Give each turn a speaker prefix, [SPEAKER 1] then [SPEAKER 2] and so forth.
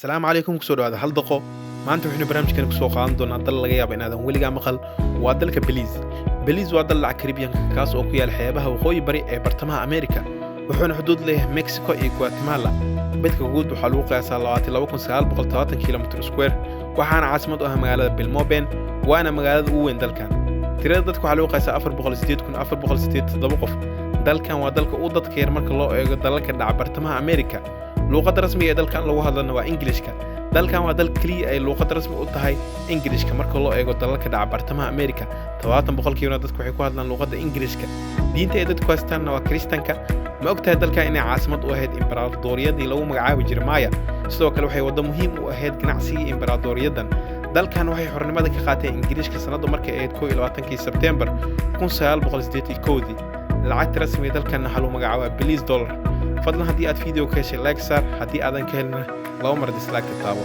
[SPEAKER 1] Asalaamu calaykum, kusoo dhawaada Hal Daqo. Maanta waxaynu barnaamijkan kusoo qaadan doonaa dal laga yaabo inaadan weligaa maqal. Waa dalka Belize. Belize waa dal dhaca Karibiyanka, kaas oo ku yaala xeebaha waqooyi bari ee bartamaha Amerika, wuxuuna xuduud leeyahay Mexico iyo Guatemala. Bedka guud waxaa lagu qiyaasaa 22,970 kilometer square, waxaana caasimad u ah magaalada Belmopan, waana magaalada ugu weyn dalkan. Tirada dadka waxaa lagu qiyaasaa 408,487 qof. Dalkan waa dalka ugu dadka yar marka loo eego dalalka dhaca bartamaha Amerika. Luuqadda rasmiga ee dalkan lagu hadlana waa Ingilishka. Dalkan waa dal keliya ay luuqadda rasmi u tahay Ingilishka marka loo eego dalalka dhaca bartamaha Amerika. 70%na dadku waxay ku hadlaan luuqadda Ingilishka. Diinta ay dadku haystaanna waa Kiristanka. Ma ogtahay dalkan inay caasimad u ahayd imberaadoriyadii lagu magacaabi jiray Maya? Sidoo kale waxay waddo muhiim u ahayd ganacsigii imberaadoriyadan. Dalkan waxay xornimada ka qaateen Ingiriishka sannaddu markay ahayd 21-kii Sebteembar 1981-dii. Lacagta rasmiga dalkan waxaa lagu magacaabaa Belize dollar. Fadlan, haddii aad video ka heshay, like saar. Haddii aadan ka helina, laba mar dislike taabo.